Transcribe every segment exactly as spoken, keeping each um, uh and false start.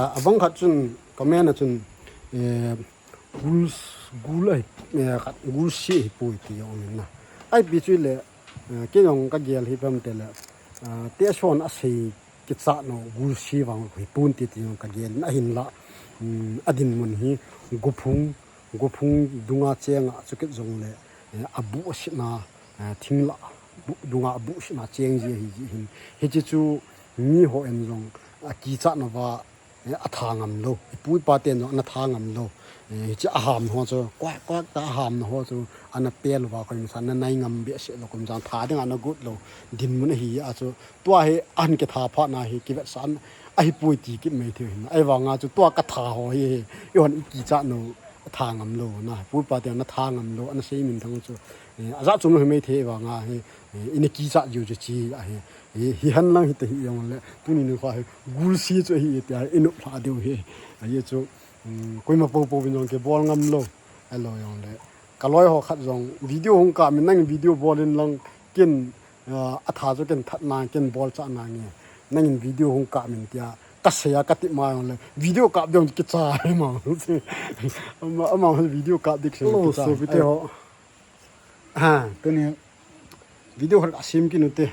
Abang khat chun comment a chun, eh, gul, gul ahi, eh, khat gul si ahipoi ti jong um in na. Ipi chu le, eh, kei jong ka gel hi pem te le, ah, te son a sei kichat nau gul si vang hi pun ti ti jong ka gel in ahin la, um, a dinmun hi gophung, gophung dunga cheng a chu kit jong le, eh, a bu a sina, eh, thing la, bu, dunga a bu sina cheng ji ahi ji hin. Hichi chu mi ho en jong, a kichat na va, eh, a tha ngam lo. I pu i pa ten jong ana tha ngam lo. Eh, hichi a ham ho chu, kwak, kwak ta a ham na ho chu, ana pel va koi masa na nai ngam be se lo kum jang tha ding ana gut lo. Dinmun ahi a chu, tua hi an ke tha pha na hi kivet san, ahipoi ti kit mai thei hin. Ahivang a chu, tua ka tha ho hi, hi, i hon i kichat nau, a tha ngam lo na. Pu i pa ten ana tha ngam lo, ana sei min thang chu, eh, a ja chum lo hi mai thei vang a hi, eh, i na kichat jiu chu chi ahi. Hi, hi han lang hi te hi jong le, tuni ni kha hi, gul si chu hi, ti a, i nop hla diu hi. Ahi chu, um, koima po po vin jong ke bol ngam lo, a lo jong le. Ka loi ho khat jong, video hung kap min nang video bol in lang, kin, ah, a tha chu kin that na, kin bol cha na nge. Nang in video hung kap min ti a, ka sei a ka ti ma jong le, video kap ding kicha hi ma. Ama, ama video kap dik sei lo, kicha. So, video ho. Ha, tuni video khat ka sim kit u te.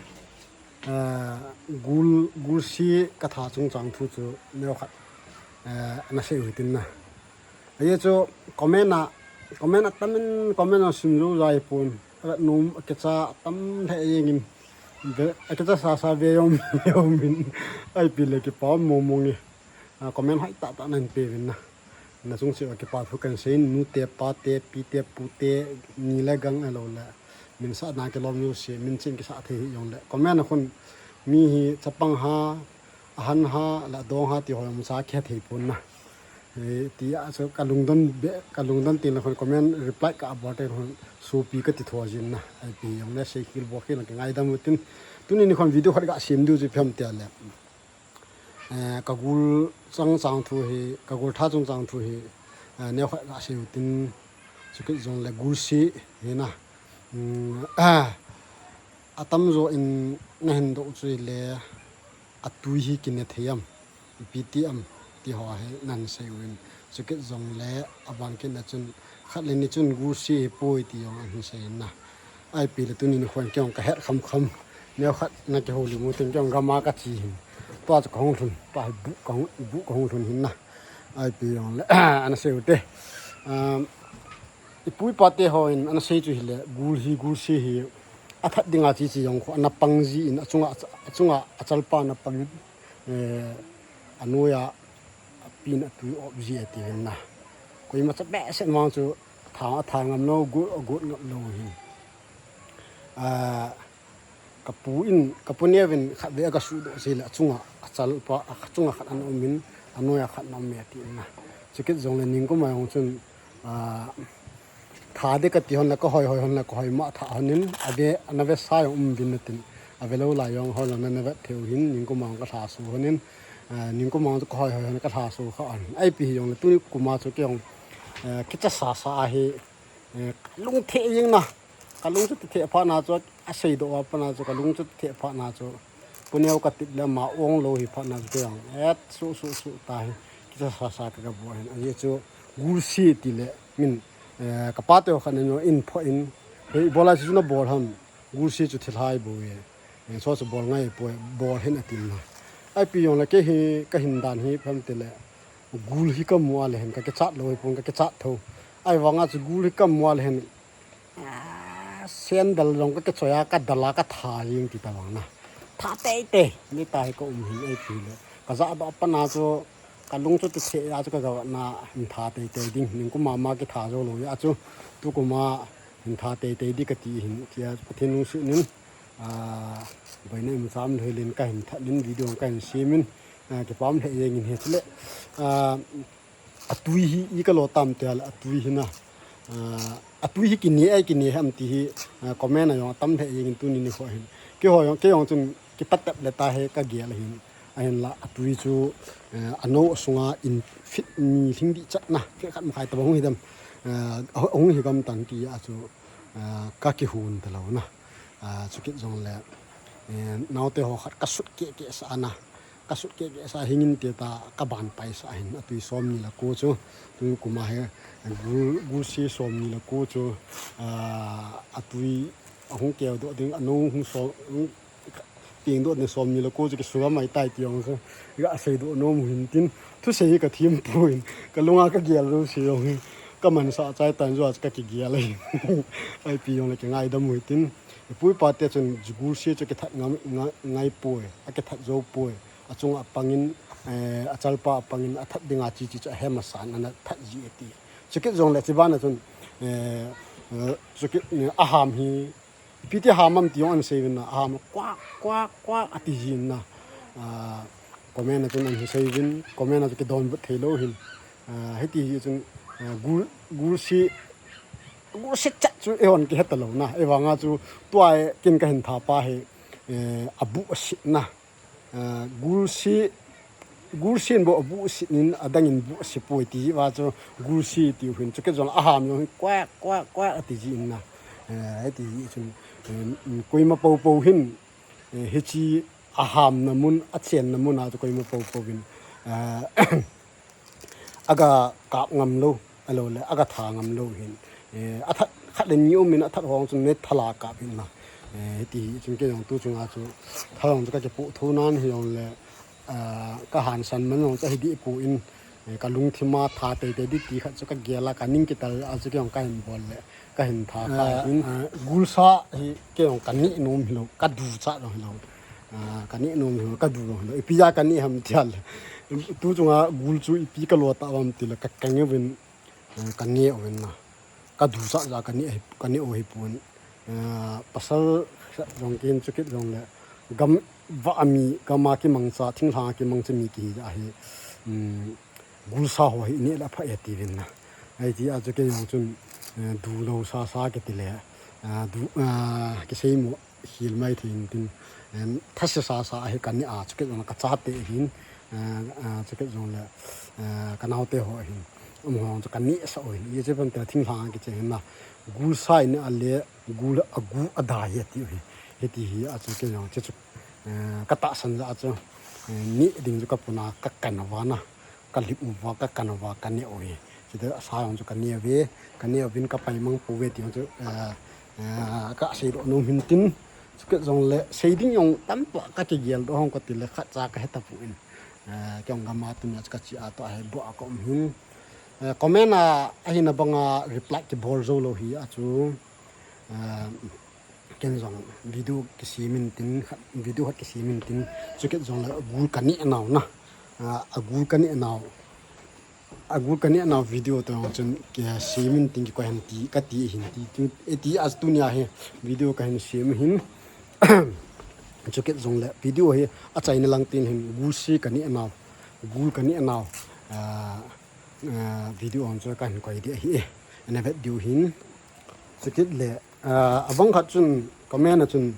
Ah, gul, gul si ka tha chungchang thu chu neo khat, ah, na sei u tin na. Ahi chu comment a, comment a tam in, comment a sim jou jai pon. Ka nom a kicha tam le jeng in. Ve, a kicha sa sa ve jong, jong min. Ipi le kipa mo mo nge. Ah, comment hoi ta ta nan pe vin na. Na chung cheh a kipa thu kan sei in, nu te, pa te, pi te, pu te, ni le gang a lo le. Min sa na ke lom yo se, min chen kisa thei hi jong le. Comment a khun mi hi chapang ha, a han ha, la dong ha ti ho jong sa khe thei pon na. Eh, ti a chu ka lungdon be, ka lungdon tin la khun comment reply ka bol te khun supi ka ti tho jin na. Ipi jong le sei khel bol khel na ka ngaidam u tin. Tuni ni khun video khat ka sim diu chu phem te le. Eh, ka gul chungchang thu hi, ka gul tha chungchang thu hi, eh, neo khat ka sei u tin, chu kit jong le gul si hi na. Um, ah, a tam jo in na hin do chu le, a tui hi kine thei am, ipi ti am, ti ho hi nan sei u in, chu kit jong le, a bang kit na chun, khat le ni chun gul si hi poi ti jong an sei na. Ipi le tuni ni khun kei jong ka het kham kham. Neo khat na kihoulim u tin kei jong gam a ka che hin. Tua chu ka hung lhun. Tua hi bu ka hung, bu ka hung lhun hin na. Ipi jong le, ana sei u te. Um, i pu i pa te ho in ana sei chu hi le, gul hi, gul si hi. A that ding a chi chi jong khu, ana pang ji in, a chunga, a chunga, a chalpa ana pang in. Eh, a noi a, a pi in a tui op ji e ti hin na. Koima cha behseh mang chu, tha, a tha ngam lo, gut, gut ngam lo hin. Ah, ka pu in, ka pu neo in khat ve a ka su do si le a chunga, a chalpa, a chunga khat ana um in, a noi a khat ana um e ti na. Chu kit jong le ningkum a jong chun, ah, tha de ka ti hon le ka hoi hoi hon le ka hoi ma tha hon in, a ve, ana ve sa jong um vin na tin, a ve lo lai jong hoi lo na na ve thei u hin, ningkum a jong ka lha su hon in, ah, ningkum a jong ka hoi hoi hon le ka lha su kha hon. Ipi hi jong le tuni kum a chu kei jong, eh, kicha sa sa a hi, Eh, ka lung the jeng na. Ka lung chu the pha na chu, a sei do a pha na chu, ka lung chu the pha na chu. Pu neo ka tip le ama ong lo hi pha na chu kei jong. Et su, su, su ta hi. Kicha sa sa ka, ka bol hin. Ahi chu gul si ti le min, eh, ka pa te khat na neo in pho in. Hei, bol a chu na bol ham. Gul si chu thil hai bou e. Eh, so chu bol ngai poi, bol hin a tin na. Ipi jong le kei hi ka hin dan hi phem te le. Gul hi ka mu a le hin ka kichat lo hi pon ka kichat tho. Ahivang a chu gul hi ka mu a le hin, ah, sandal jong ka kichoi a ka dal a ka tha jeng ti ta vang na. Tha tei tei, ni ta hi ka um hin ipi le. Ka ja do a pha na chu ka lung chu ti the a chu ka ga na hin tha tei tei ding. Ningkum a ma kitha jou lo a chu tukum a hin tha tei tei di ka ti hin ti a Pathen lungset in. Ah, boina imu cham lheh lin ka hin that in video ka hin sem in, ah, kipah lheh jeng in hi chule. Ah, a tui hi i ka lo tam te a le a tui hi na. Ah, a tui hi kine ai kine ham ti hi, ah, comment a jong tam lheh jeng in tuni ni kho hin. Kei ho jong, kei jong chun kipat tep le ta he ka gel hin. Ahin la a tui chu, eh, a no a sunga in feet ni lhing di chat na, feet khat makhai ta bang hung hi dam. Ah, hung hi gam tan ti a chu, ah, ka kihun ta lo na. Ah, chu kit jong le, eh, naote ho khat ka sut keh keh sa na. Ka sut keh keh sa hingin te ta ka ban pai sa hin atui som ni la ko chu. Tun kuma he gul, gul si som ni la ko chu, ah, atui ahung keu doh ding, ano hung so, hung tieng doh ding som ni la ko chu ki suga mai tai ti ong chu. Ga sei doh nom hin tin. Thu sei ka thim puin. Ka lunga ka gel lo si ong. Ka man sa chai tan zo ka ki gel ai. Ai pi ong le ki ngai dam hui tin. Ipui pa te chun gul si chu ki that ngam, nga-, ngai poi. A ki that zo poi. Achunga pangin, eh, achalpa pangin athat dinga chi chi chu ahem asan ana that ji ati. Chukit jong le chibana chun, eh, eh, chukit, eh, aham hi, ipi ti ham am ti jong an sei vin na, aham kwak, kwak, kwak ati jin na. Ah, comment a chun an sei vin, comment a chu kidon but thei lo hin. Ah, hiti hi chun, eh, gul, gul si, gul si chat chu ehon ki het lo na. Evanga chu tua e kin ka hin tha pa he, eh, abu asit na. Ah, gul si, gul sin bo abu si nin adangin bu si poi ti va chu gul si ti hin chu ke jong aham jong kwak, kwak, kwak ati ji in na. Eh, ti ji chun, eh, koima po po hin, eh, hichi aham na mun, achen na mun a chu koima po po hin, eh, aga kap ngam lo, alo le, aga tha ngam lo hin. Eh, athat, khat le ni um in athat hong chun ne thala kap hin na. Eh, hiti hi chun ke jong tu chunga chu, tha jong chu ka ke pu thu nan hi jong le, ah, ka han san man jong chu hi di pu in, eh, ka lungthim a tha tei tei di ti khat chu ka gel a ka ning ki tal a chu ke jong ka hin bol le. Ka hin tha kha hin. Ah, gul sa hi ke jong ka ni nom hi lo, ka du cha jong hi lo. Ah, ka ni nom hi lo, ka du jong hi lo. Ipi ja ka ni ham tia le. Tu chunga gul chu ipi ka lo ta vam ti le ka ka nge vin, eh, ka ni o vin na. Ka du cha ja ka ni, ka ni o hi pun. Ah, pasal jong kin chu kit jong le. Gam va ami, gam a ki mang cha, thing hla ki mang cha mi ki hi ja hi. Hmm. Gul sa ho hi ni la pha e ti vin na. Ai ti a chu ke jong chun, eh, du lo sa sa ke ti le, ah, du, ah, ke sei mo hil mai thei in tin, em, tha se sa sa hi ka ni a chu ke jong ka cha te hin, ah, ah, chu ke jong le, ah, ka nau te ho hin. Um ho chu ka ni sa o hin. Ye che pam te thing hla ke che hin na. Gul sa ni a le, gul a gu a da ye ti hi. Hiti hi a chu ke jong che chu, eh, ka ta san ja chu, eh, ni ding chu ka puna ka kan va na. Ka lip uva, ka kan uva, ka ne uve. Chute asa jong chu ka ne uve, ka ne uvin ka pai mang pouve ti jong chu, ah, ah, ka sei doh nom hin tin. Chukit jong le, sei ding jong tamtah ka kigel doh hong ka ti le khat cha ka he tapon. Ah, kei jong gam a tunia chu ka chi a toh a he bua ka um hin. Ah, comment a, ahina banga reply kibol jou lou hi a chu. Ah, Ken jong video kisem in tin, video khat kisem in tin, chukit jong le gul ka ne nau na. Ah, a gul ka ne nau. A gul ka ne nau video to jong chun kisem in tin kikoi ham ti, ka ti hin ti, tu, e ti a tunia hi video ka hin sem hin. Chukit jong le video hi achaina lang tin hin gul si ka ne nau. Gul ka ne nau. Ah, ah, video on chu ka hin koi di ahi. Ana vet diu hin. Chukit le Ah, abang khat chun, comment a chun,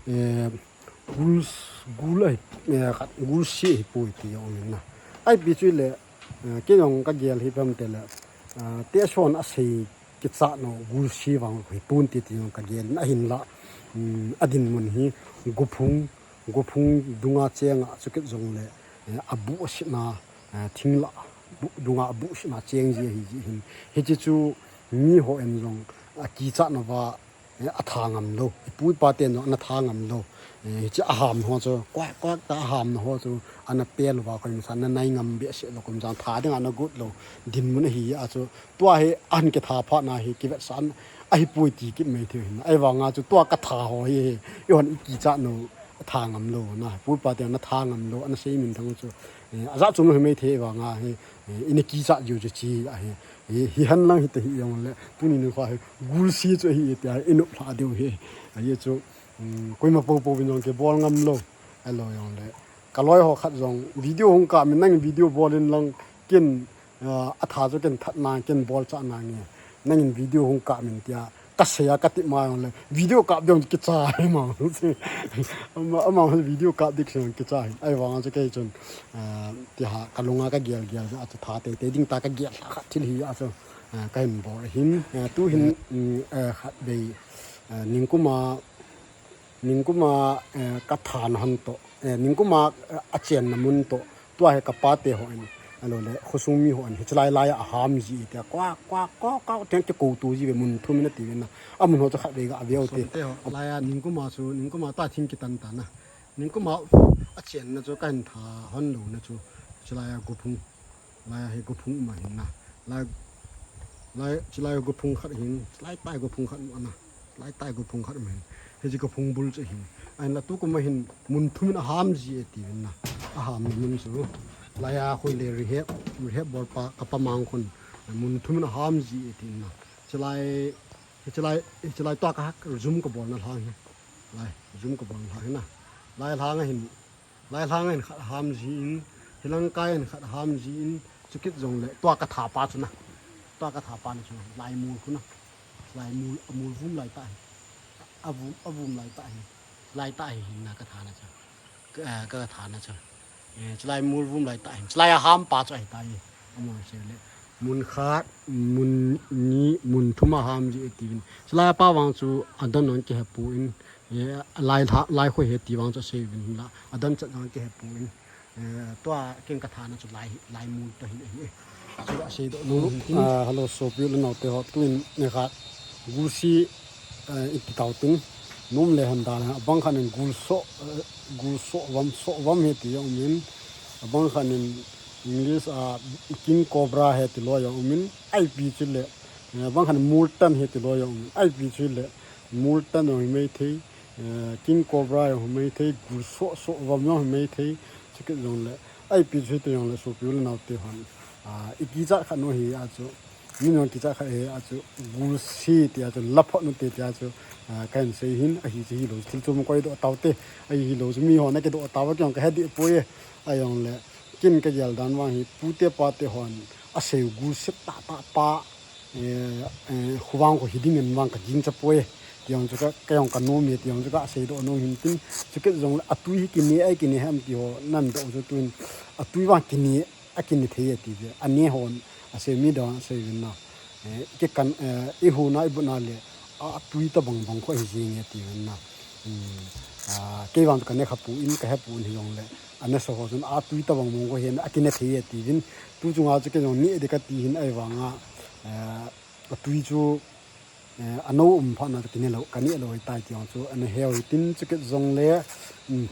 eh, gul, gul ahi, eh, khat, gul si ahi poi ti jong um in na. Ai pi chu le, eh, kei jong ka gel hi pam te le, ah, te son a sei kichat nau gul si vang hi pon ti ti jong ka gel na hin la, um, a dinmun hi guphung, guphung dunga cheng a chukit jong le, eh, a bu a sit na, eh, thing la, bu, dunga a bu sit na cheng ji ahi ji hin. Hichi chu mi ho en jong a kichat na va, eh, a tha ngam lou. I pu i pa ten jong ana tha ngam lou. Eh, hichi a ham ho chu, kwak, kwak ta a ham na ho chu, ana pel uva koima san ana nai ngam behseh lou, koima san tha ding ana got lou. Dinmun ahi a chu, tua hi a hin kitha phat na hi kivetsan ahi poi ti kit mai thei hin. Ahivanga chu tua ka tha ho hi, hi, i hon i kichat nau a tha ngam lou na. Pu i pa ten ana tha ngam lou, ana sei min thang chu. Eh, a jat chom lou hi mai thei vanga hi, eh, i na kichat jiu chu chi ahi. Hi, hi han lang hi ta hi jong le, tuni ni kha hi, gul si chu hi ti a, i nop lha diu hi. Ahi chu, um, koima po po vin jong kibol ngam lou. Ahilou jong le. Ka loi ho khat jong, video hung kap min nang video bol in lang ken, ah, a tha chu ken that na, ken bol cha na nge. Nang in video hung kap min tia, ka sei a ka ti ma jong le, video kap ding kicha hi ma. Ama, ama video kap dik sing kicha hi. Ahivang chu kei chun, ah, ti ha, ka lunga ka gel gel a chu tha tei tei ding ta ka gel khat thil hi a chu, ah, ka hin bol hin, ah, tu hin, um, ah, khat vei, ah, ningkuma, ningkuma, ah, ka tha na han to. Eh, ningkuma, eh, achenna mun toh, tua hi kapa te hon, alole, khosung mi hon, hichelai lai a ham ji te, kwa, kwa, kwa, kwa, teng ke ko tu ji ve mun thum in ati ve na. Amun ho chu khat ve ga ve u te. Te ho, lai a ningkuma chu, ningkuma ta thing kitan ta na. Ningkuma achenna chu kahin tha hon lou na chu, hichelai a gophung. Lai a hi gophung um ahin na. Lai, lai, hichelai gophung khat hin, hichelai tai gophung khat um ana. Hichelai tai gophung khat um ahin. Hiche gophung bul chu hin. Ahin la tukum a hin mun thum in aham ji e ti vin na. Aham na mun chu. Lai a khoi le rehab, rehab bol pa, kapa mang khun. Mun thum in aham ji e ti vin na. Hichelai, hichelai, hichelai tua ka hak, zum ka bol na lhang hi. Lai, zum ka bol na lhang hi na. Lai lhang a hin, Lai lhang a hin khat ham ji in, hilang kai a hin khat ham ji in, chukit jong le, tua ka tha pa chu na. Tua ka tha pa na chu, lai mul khu na. Lai mul, a mul vum lai ta hi. A vum, a vum lai ta hi. Lai ta hi hin na ka tha na chu. Ka, ka tha na chu. Eh, chulai mul vum lai ta hi. Chulai a ham pa chu ahi ta hi. A mul se le. Mun khat, mun ni, mun thum a ham ji e ti vin. Chulai a pa vang chu a don non ke he pu in. Eh, lai lha, lai khoi he ti vang chu sei vin la. A don chat vang ke he pu in. Eh, tua ken ka tha na chu lai, lai mul to hin e. Chu a sei do no. Ah, hello, sopi u le nao te ho. Tuin ne khat. Gulsi, eh, iti tau tin. Nom le han da la. Abang khat in gulso, eh, gulso vam, so vam he ti jong um in. Abang khat in English a, king cobra he ti loi jong um in. Ipi chu le. Eh, abang khat in multan he ti loi jong um in. Ipi chu le. Multan jong hi mei thei. Eh, king cobra jong hi mei thei. Gulso, so vam jong hi mei thei. Chukit jong le. Ipi chu ti jong le sopi u le nao te hon. Ah, i kichat khat no hi a chu. Mi non kichat khat hi a chu. Gulsi ti a chu. Laphot no te ti a chu. Ah, kahin sei hin. Ahi chu hi lou. Thil chu mo koi do tau te. Ahi hi lou chu. Mi hon a ke do tau a ke jong ka he di poi e. A jong le. Kin ka gel dan vang hi. Pu te pa te hon. A sei gulsi ta ta pa. Eh, eh, khu vang khu hiding in vang ka ging cha poi. Ti jong chu ka, ka jong ka nom e, ti jong chu ka sei do nom hin tin. Chukit jong le atui hi kine ai kine ham ti ho nan do chu tuin. Atui vang kine, a kine thei e ti ve. Ane hon, a sei mi do a sei vin na. Eh, ke kan, eh, i hu na i bu na le. A, atui ta bang bang khu hi jing e ti vin na. Hmm. Ah, kei vang chu ka ne kha pu in, ka he pu in hi jong le. Ane so ho chun atui ta bang bang khu hin, a kine thei e ti vin. Tu chunga chu ke jong ni e de ka ti hin ai vang a. Eh, Atui chu, eh, ano um phat na ka ti ne lou, ka ne lou hoi tai ti jong chu, ana heu hi tin chukit jong le, um,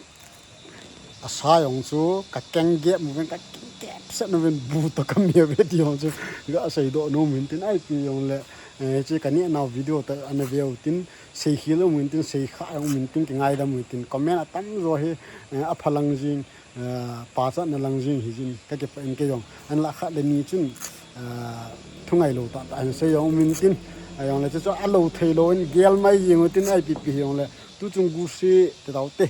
asa jong chu, ka keng gep mu ven, ka keng gep set nu ven bu to ka mi ve ti jong chu, ka sei do nom hin tin ai ti jong le, eh, chu ka ne nau video ta ana veu tin, sei khel um hin tin, sei kha um hin tin, ki ngai dam hin tin, comment atam jo hi, eh, aphalang jing, eh, pachatna lang jing hi jin ka kipah in kei jong. An la khat le ni chun, eh, thungai lou tah tah hin sei jong um in tin. A jong le chu chu a lou thei lou in gel mai jing u tin ipi pi hi jong le. Tu chung gulsi te tau te.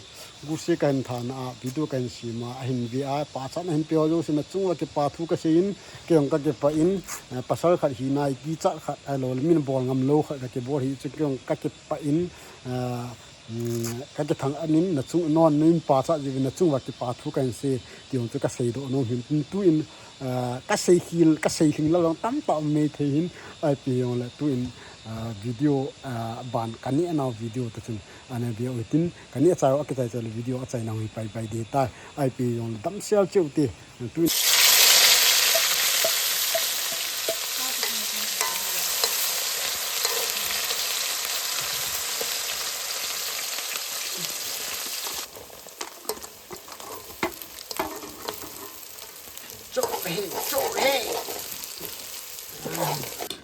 Gulsi ka hin tha na a, video ka hin sem a, a hin ve a, pachatna hin pe ho jouse na chung va kipa thu ka sei in, kei jong ka kipah in, eh, pasal khat hi na i kichat khat a lou le min bol ngam lou khat ka kibol hi chu kei jong ka kipah in, eh, Um, ka kithang anin na chung non nin pachat jiuvin na chung va kipa thu ka hin sei ti jong chu ka sei do nom hin tin tu in, ah, ka sei khel, ka sei lhing la jong tam tah um mei thei hin ai pi jong le tu in, ah, video, ah, ban ka ne nau video ta chun ana veu hin tin ka ne chai a kichai chai le video a chai nau hi pai pai de ta ai pi jong le dam sel cheu te.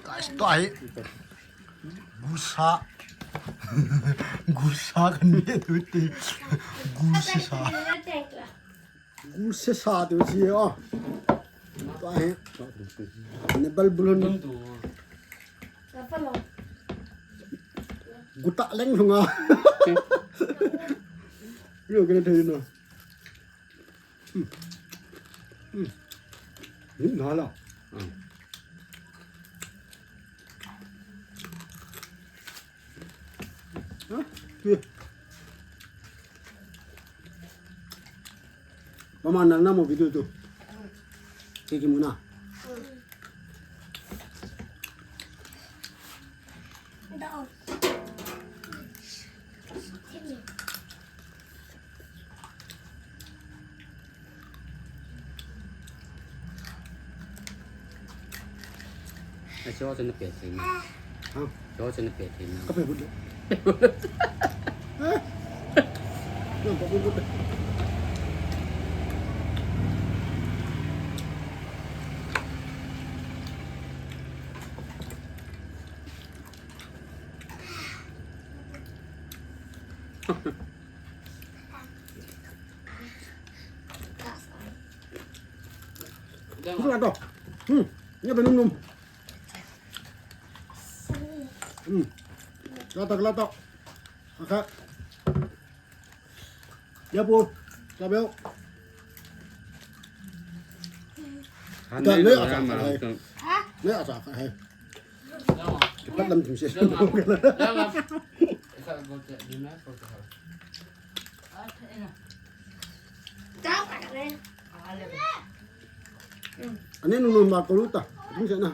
Guys, tua hi. Gusa. Gusa kan ni tu ti. Gusa. Gulsi sa tu si o. Tua hi. Ne bal bulun. Guta leng lunga. Yo kena thei no. Hmm. Hmm. Ni na la. Hmm. Mama, nang namo video tu. Kiki muna. Acho chu na pe thei na. Ha? Acho chu na pe thei na. Ka pe bu de. Ha? Na pa bu bu de. Ito na to. Hmm. Niya ba num num? Hmm. Lata, lata. Aka. Ya po. Sabi ho. Ito, ne asa ka hai. Ne asa ka hai. Kipat lam tum se. Ane nunu ma ko luta. Tum se na.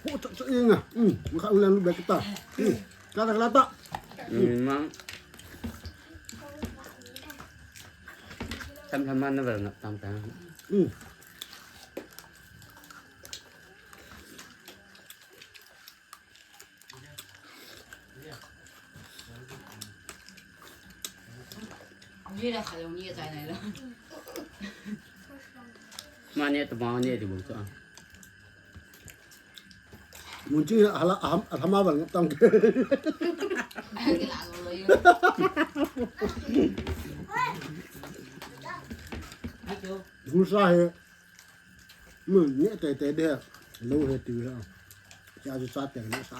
Hu, cha, cha, inga. Hmm, maka ulan lu bek kita. Hmm, kata, kata. Hmm, mang. Tham tham mana vel ngap tam tam. Hmm. Mane to mane di bung to. Munchi hala aham ahama bang tang. Gusa he. Mun ne te te de. Lo he ti ha. Cha ju sa te ne sa.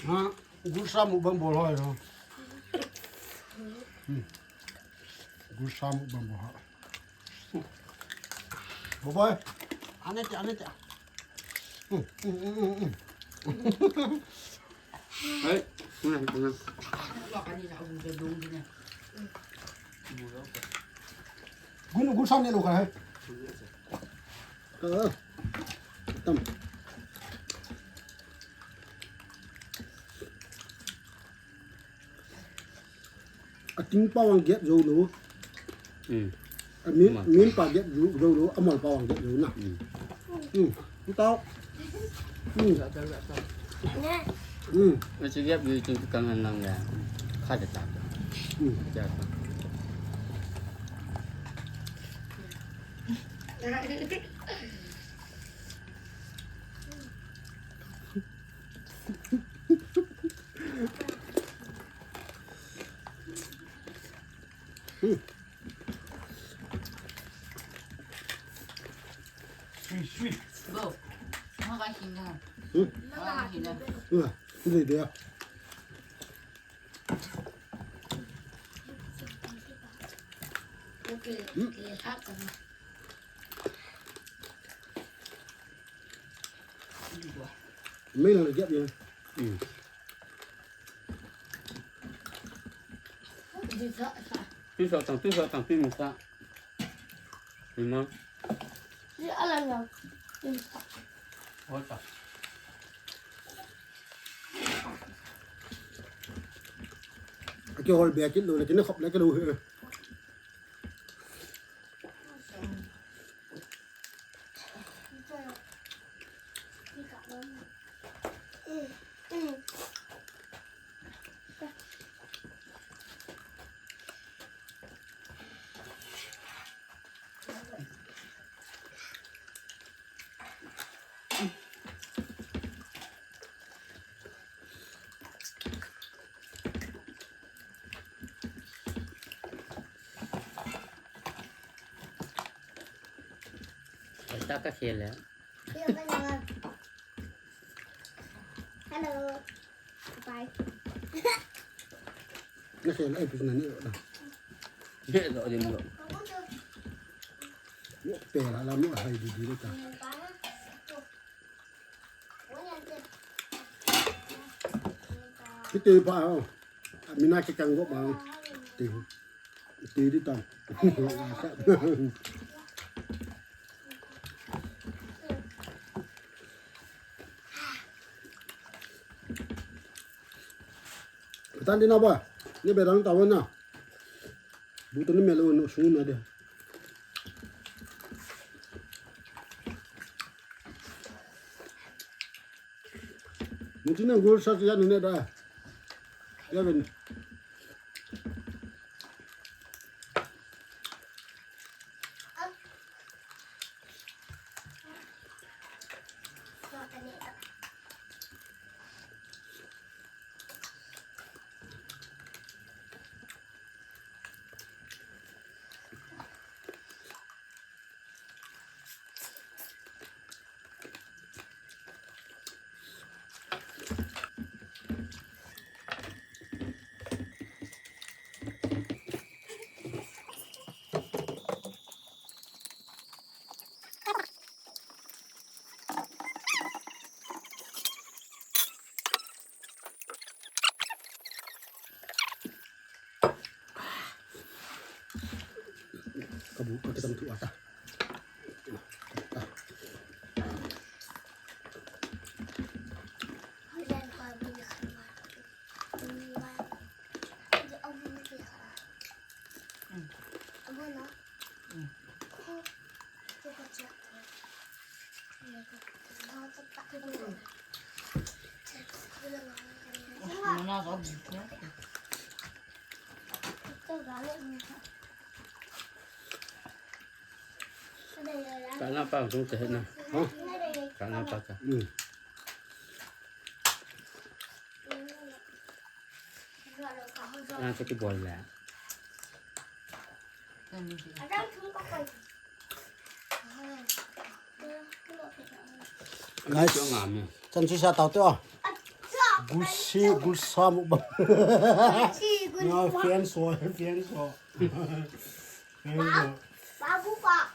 Ha, gusa mu bang bol hoi ho. Hmm. Gusa mu bang bol ha. Bo boy. Ane te, ane te. Hmm, hmm, hmm, hmm, hmm. Hey, hmm, hmm. Gun, gun sam ne lo ka hai. Ka. Tam. Ating pa wang get zo lo. Hmm. Amin, min pa get zo, zo lo, amol pa wang get zo na. Hmm. Hmm. Tao. Hmm. Hmm. Achi get zo chung kang an lang ya. Kha de ta. Hmm. Ja ta. Hmm. Sweet, sweet. Bo. Maka hina. Hmm. Maka hina. Hmm. Hindi dia. Okay, okay. Hak ka. Mai lang jap ya. Hmm. Ti sa tang, ti sa tang, ti mi sa. Ni ma. Ni ala na. Ti mi sa. Oi ta. Aki hol be aki lo, laki na khop na ka lo. Basta ka khel hai. Hello. Bye. Nasei la, eh, pis na ni lo da. Ye lo din lo. Mo pe la la mo hai di di lo ta. Kiti pa ho. Mina ke kang go ma. Ti. Ti di ta. Tan di na ba. Ni be dang ta wa na. Bu to ni me lo no su na de. Ni ti na gol sa ya ni ne da. Ya ben. Ka bu, ka kitam thu ata. Ka na pa sung te na. Ha? Ka na pa ta. Hmm. Na ka ti bol la. Ngai. Chan chu sa tau te o. Gulsi, gulsa mukbang. Nga fian so, fian so. Fian so. Babu pa.